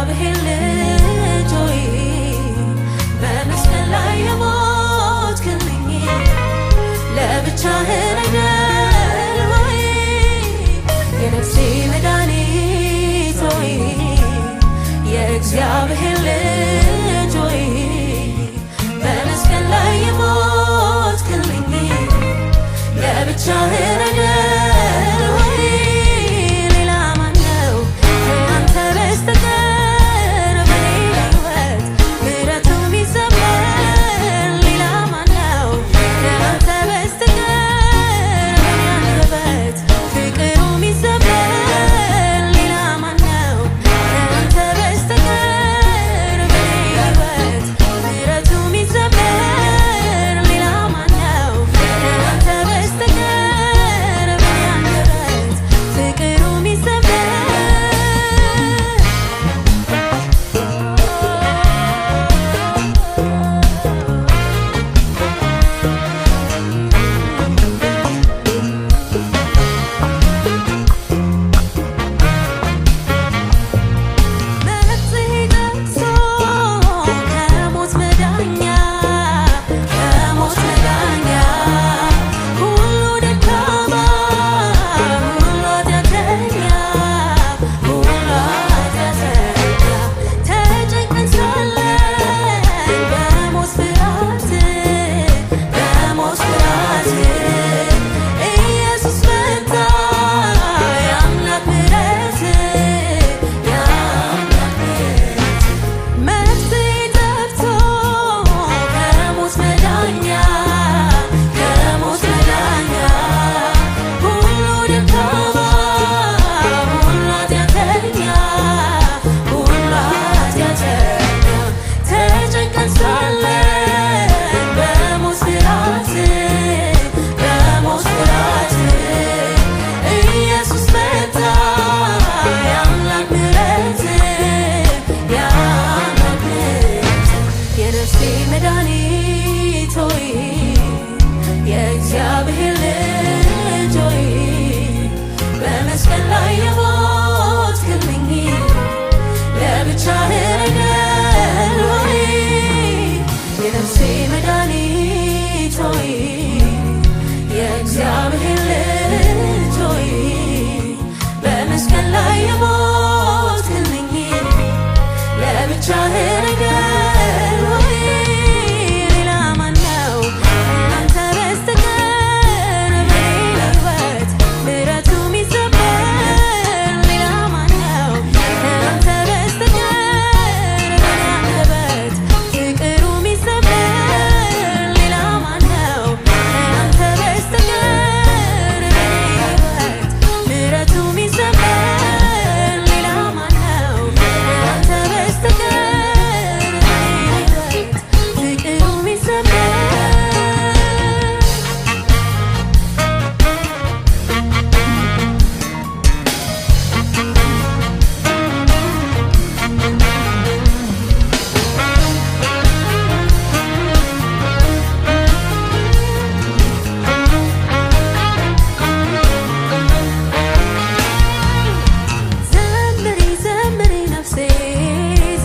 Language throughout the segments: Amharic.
የእግዚአብሔር ልጅ ሆይ በመስቀል ላይ የሞትክልኝ ለብቻህን አይደል ወይ? የነፍሴ መድኃኒት ሆይ የእግዚአብሔር ልጅ ሆይ በመስቀል ላይ የሞትክልኝ ለብቻህን አይደል ወይ? ሌላ ማነው ከአንተ በስተቀር በኔ ሕይወት ምሕረቱ የሚሰመር? ሌላ ማነው ከአንተ በስተቀር በኔ አንደበት ፍቅሩ የሚሰመር? ሌላ ማነው ከአንተ በስተቀር በኔ ሕይወት ምሕረቱ የሚሰመር? ሌላ ማነው ከአንተ በስተቀር በኔ አንደበት ፍቅሩ የሚሰመር? መፍትሄ ጠፍቶ ከሞት መዳኛ ከሞት መዳኛ ሁሉ ደካማ ሁሉ ኃጢአተኛ ሁሉ ኃጢአተኛ ተጨንቀን ሳለን በሞት ፍርሃት በሞት ፍርሃት ኢየሱስ መጣ የአምላክ ምሕረት የአምላክ ምሕረት መፍትሄ ጠፍቶ ከሞት መዳኛ ከሞት መዳኛ ሁሉ ደካማ ሁሉ ኃጢአተኛ ሁሉ ኃጢአተኛ ተጨንቀን ሳለን በሞት ፍርሃት በሞት ፍርሃት ኢየሱስ መጣ የአምላክ ምሕረት የአምላክ ምሕረት የነፍሴ መድኃኒት ሆይ የእግዚአብሔር ልጅ ሆይ በመስቀል ላይ የሞትክልኝ ለብቻህን አይደል ወይ? የነፍሴ መድኃኒት ሆይ የእግዚአብሔር ልጅ ሆይ በመስቀል ላይ የሞትክልኝ ለብቻህን አይደል ወይ? ሌላ ማነው ከአንተ በስተቀር በኔ ሕይወት ምሕረቱ የሚሰመር? ሌላ ማነው ከአንተ በስተቀር በኔ አንደበት ፍቅሩ የሚሰመር? ሌላ ማነው ከአንተ በስተቀር በኔ ሕይወት ምሕረቱ የሚሰመር? ሌላ ማነው ከአንተ በስተቀር በኔ ሕይወት ፍቅሩ የሚሰመር? ዘምሪ ዘምሪ ነፍሴ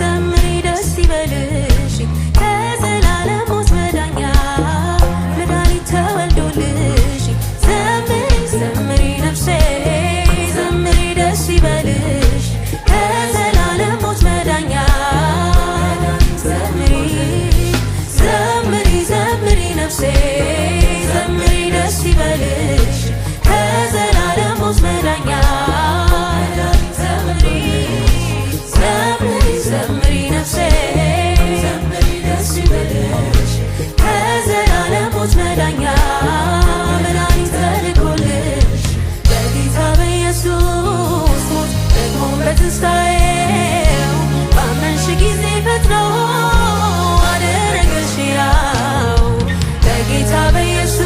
ዘምሪ ደስ ይበልሽ ከዘላለም ሞት መዳኛ መድኃኒት ተወልዶልሽ። ዘምሪ ዘምሪ ነፍሴ ዘምሪ ደስ ይበልሽ ከዘላለም ሞት መዳኛ ዘምሪ ዘምሪ ዘምሪ ነፍሴ ዘምሪ ደስ ይበልሽ ከዘላለም ሞት መዳኛ ዘምሪ ዘምሪ ዘምሪ ነፍሴ ዘምሪ ደስ ይበልሽ ከዘላለም ሞት መዳኛ መድኃኒት ተልኮልሽ በጌታ በኢየሱስ ሞት ደግሞም በትንሣኤው ባመንሽ ጊዜ ፈጥኖ አደረገሽ ሕያው በጌታ በኢየሱስ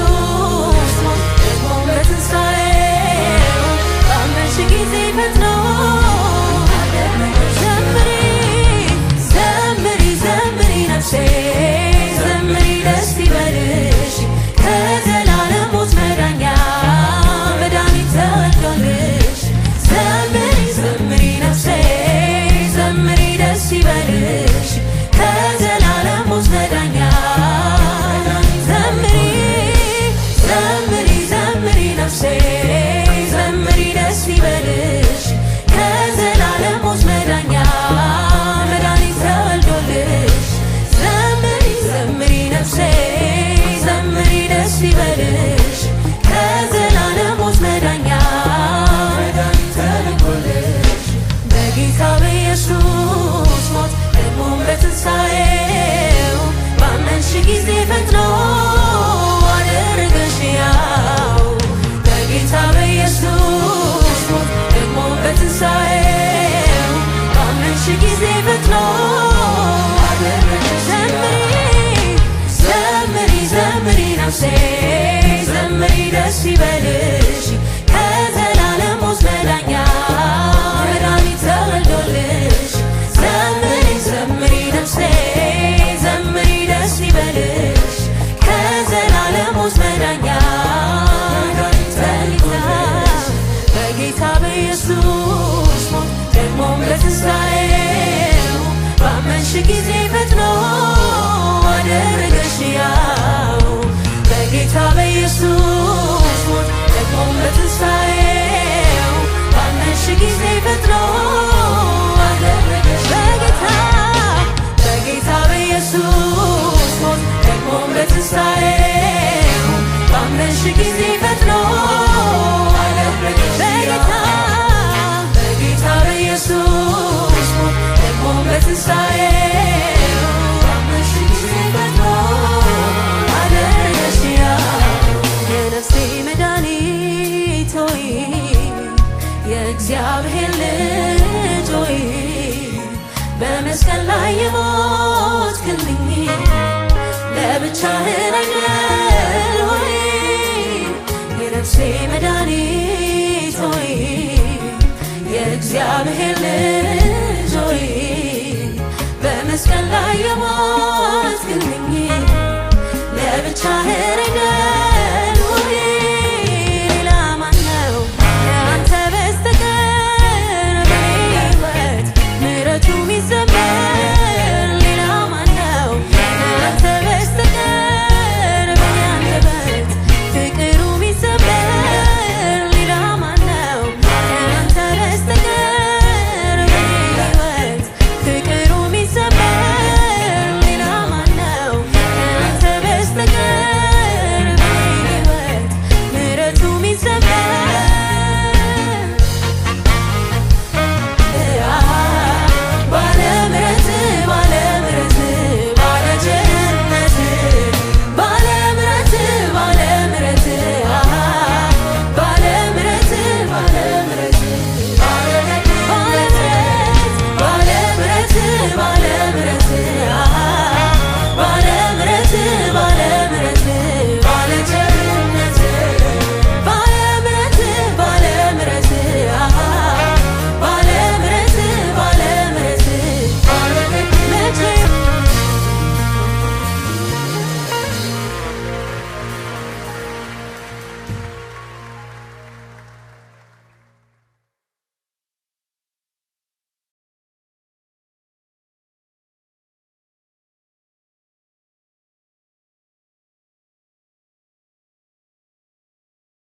ሞት ደግሞም በትንሣኤው ባመንሽ ጊዜ ፈጥኖ ዘምሪ ዘምሪ ዘምሪ ነፍሴ ዘምሪ ደስ ይበልሽ ከዘላለም ሞት መዳኛ መድኃኒት ተወልዶልሽ። ዘምሪ ዘምሪ ነፍሴ ዘምሪ ደስ ደስ ይበልሽ ከዘላለም ሞት መዳኛ። ዘምሪ፣ ዘምሪ፣ ዘምሪ ነፍሴ፣ ዘምሪ ደስ ይበልሽ ከዘላለም ሞት መዳኛ መድኃኒት ተወልዶልሽ። ዘምሪ፣ ዘምሪ ነፍሴ፣ ዘምሪ ደስ ይበልሽ ከዘላለም ሞት መዳኛ መድኃኒት ተልኮልሽ። በጌታ በኢየሱስ ሞት ደግሞም በትንሣኤው ባመንሽ ጊዜ ፈጥኖ አደረገሽ ሕያው። በጌታ በኢየሱስ ሞት ደግሞም በትንሣኤው ባመንሽ ጊዜ ፈጥኖ አደረገሽ። ዘምሪ፣ ዘምሪ፣ ዘምሪ ነፍሴ፣ ዘምሪ ደስ ይበልሽ ከዘላለም ሞት መዳኛ መድኃኒት ተወልዶልሽ። ዘምሪ፣ ዘምሪ ነፍሴ፣ ዘምሪ ደስ ይበልሽ ከዘላለም ሞት መዳኛ መድኃኒት ተልኮልሽ። በጌታ በኢየሱስ ሞት ደግሞም በትንሣኤው ባመንሽ ጊዜ ፈጥኖ አደረገሽ ሕያው። በጌታ በኢየሱስ ሞት ደግሞም በትንሣኤው ባመንሽ ጊዜ ፈጥኖ አደረገሽ። በጌታ በኢየሱስ ሞት ደግሞም በትንሣኤው ባመንሽ ጊዜ ፈጥኖ አደረገሽ። በጌታ በኢየሱስ ሞት ደግሞም በትንሣኤው ባመንሽ ጊዜ ፈጥኖ አደረገሽ ሕያው። የነፍሴ መድኃኒት ሆይ፣ የእግዚአብሔር ልጅ ሆይ፣ በመስቀል ላይ የሞትክልኝ ለብቻህን አይደል ወይ? የነፍሴ መድኃኒት ሆይ፣ የእግዚአብሔር ልጅ ሆይ፣ በመስቀል ላይ የሞትክልኝ